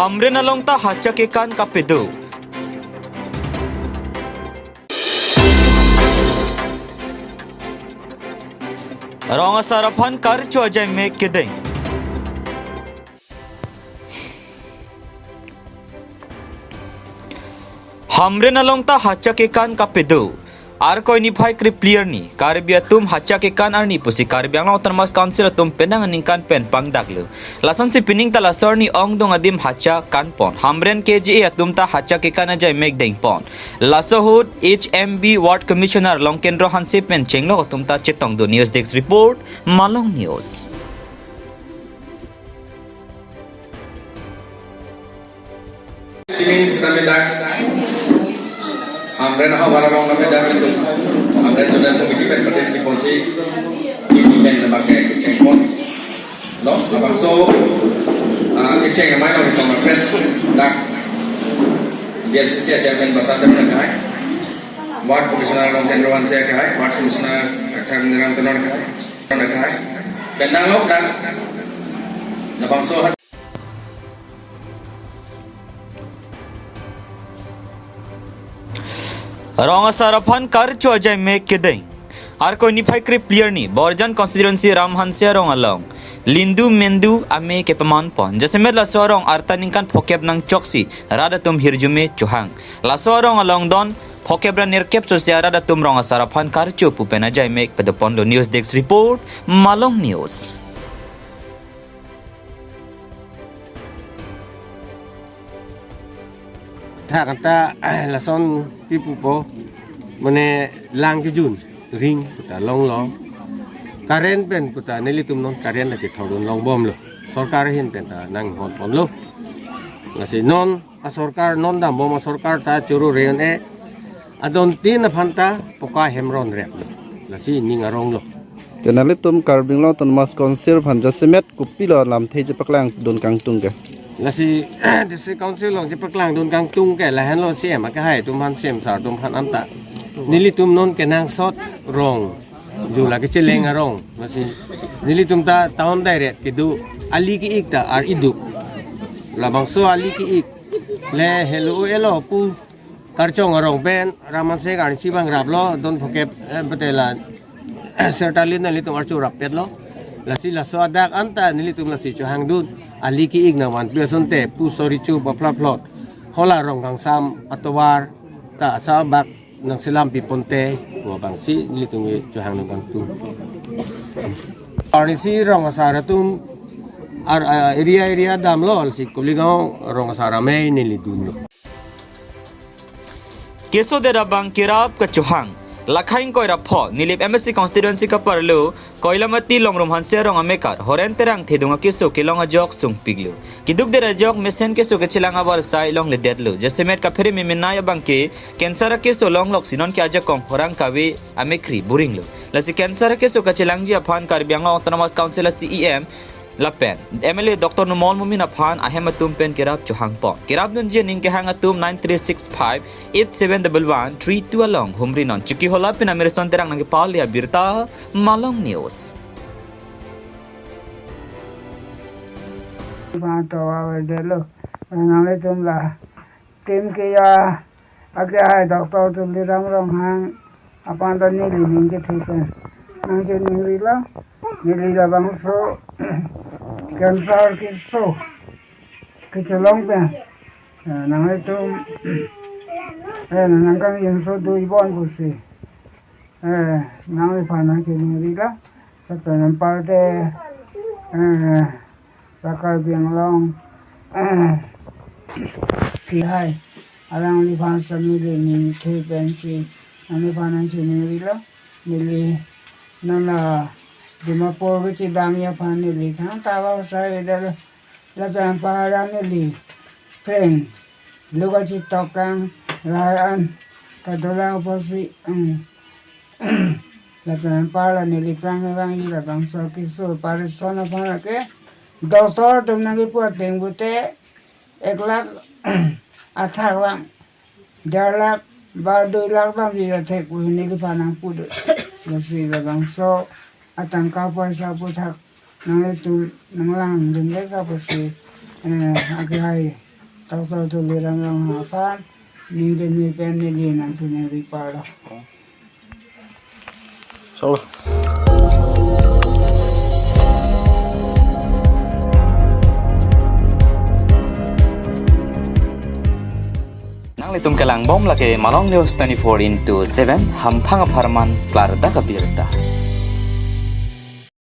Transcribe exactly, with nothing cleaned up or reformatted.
Hamren along ta hacha kekan kapedo. Rong asar aphan karcho ajai mek kedeng. Hamren along ta hacha kekan kapedo. Arkoi niphai krepli arni, Karbi atum hacha kekan arni pusi Karbi Anglong Autonomous Council atum penang aningkan pen pangdaklo. Lasonsi pining ta laso arni ongdung adim hacha kanpon. Hamren K J A atum ta hacha kekan ajai mek dengpon. Laso ahut H M B Ward Commissioner Longkendro Hanse pen chenglok atum ta chetongdun. News Desk Report, Malong News. Pining sitame dak Hamren ahavar along name dak itu Hamren Zonal Committee pen patin kiponsi ini pen nama ke kecheng pon. No, labangso, ah, kecheng amei along itu mapen dak D L C C Chairman Basa Teron kahai, Ward Commissioner Longkendro Hanse kahai, Ward Commissioner Thang Niram Teron kahai, Teron kahai. Pen danglok dak labangso Rong asar aphan karcho ajai mek kedeng. Arkoi niphai krepli arni, Borjan constituency Ram Hanse arong along lindu mendu amei kepamanpon. Jasemet laso arong arta ningkan phokep nangchoksi rat atum hirjume chohang. Laso arong along don phokep ra nerkep sosia rat atum rong asar aphan karcho pu pen ajai mek pedoponlo. News Desk Report, Malong News. Thak anta lason pipupo mane lang kejun ring puta longlo. Current pen puta nelitum non current ache thordun longbomlo. Sorkar ahin pen ta nanghonponlo. Lasi non asorkar non dambom asorkar ta choro reon e adon tin aphan ta poka hem ronreplo. Lasi ning aronglo. Te nanglitum Karbi Anglong Autonomous Council aphan jasemet kopilo lamthe chepaklangdun kangtung ke? Lasi District Council along chepaklangdun kangtung ke lahenlo C M akehai atum aphan, C M sir atum aphan anta. Nelitum non kenangsot rong, jula kecheleng arong. Lasi nelitum ta town direct kedo, ali ke-ik ta ar-iduk. Labangso ali ke-ik le helo elo pu Karchong arong pen Ram Hanse arni si bang raplo, don phokep, eh, betela sertalin nanglitum archo rappetlo. Lasi laso adak anta nelitum lasi chohangdun, ali ke-ik nangvanpi asonte pu sorichu baphlaphlot, hala rong kangsam atovar ta asa bak nangselam piponte pu abangsi nelitum ke chohangdun kangtung. Arnisi rong asar atum ar, ah, area area damlo, lasi Kuligaon rong asar amei neli dunlo. Keso det abang kerap kachohang. Lakhai ingkoi ra pho, Nilip M A C constituency kaparlo, Koilamati Longrum Hanse arong amekar Horen Terang thedung akeso kelong ajok sungpiklo. Keduk det ajok mesen keso kechelang abar sai longledetlo. Jasemet kaphere memenai abang ke cancer akeso longlok si non ke ajakong horang kave amekhri buringlo. Lasi cancer akeso kachelangji aphan Karbi Anglong Autonomous Council a C E M lapen M L A Doctor Numal Momin aphan ahem atum pen kerap chohangpon. Kerapdunji aning kehang atum nine three six five eight seven double one three two along humrinon. Chokihola pen Amirson Terang nangkepale abirta, Malong News. Ba to avedetlo. Nanglitum la team ke ya, akehai Doctor Tuliram Ronghang aphan ta neli ning kethe pen nangcheningrilo, neli labangso cancer keso kechelong pen, eh, nanglitum, eh, nangkangjinso dui bon pusi, eh, nangliphan nangcheningrilo. Lapen anparte, eh, ta Karbi Anglong, eh, kehai alangliphan sami le ning kethe pensi nangliphan nangcheningrilo. Neli nana Dimapur kechedamji aphan neli thangta ba sai vedetlo. Lapen anpar neli phreng lo kachetok kang lahai an ta dolang apotsi, mm. Lapen anpar la neli phrang evangji labangso keso operation aphan lake doctor atum nangkipu ateng pute ek lakh athak vang, der lakh ba dui lakh damji athek pu neliphan nangpudet. Lasi labangso atangka poisa aphuthak nanglitum nanglangdun le ka pusi, eh, akehai Doctor Tuliram Ronghang aphan, ningkan mi pen neli nangchiningri palo. Chalo. Nanglitum kelang bom lake Malong News twenty-four into seven, hamphang apharman klardak abirta.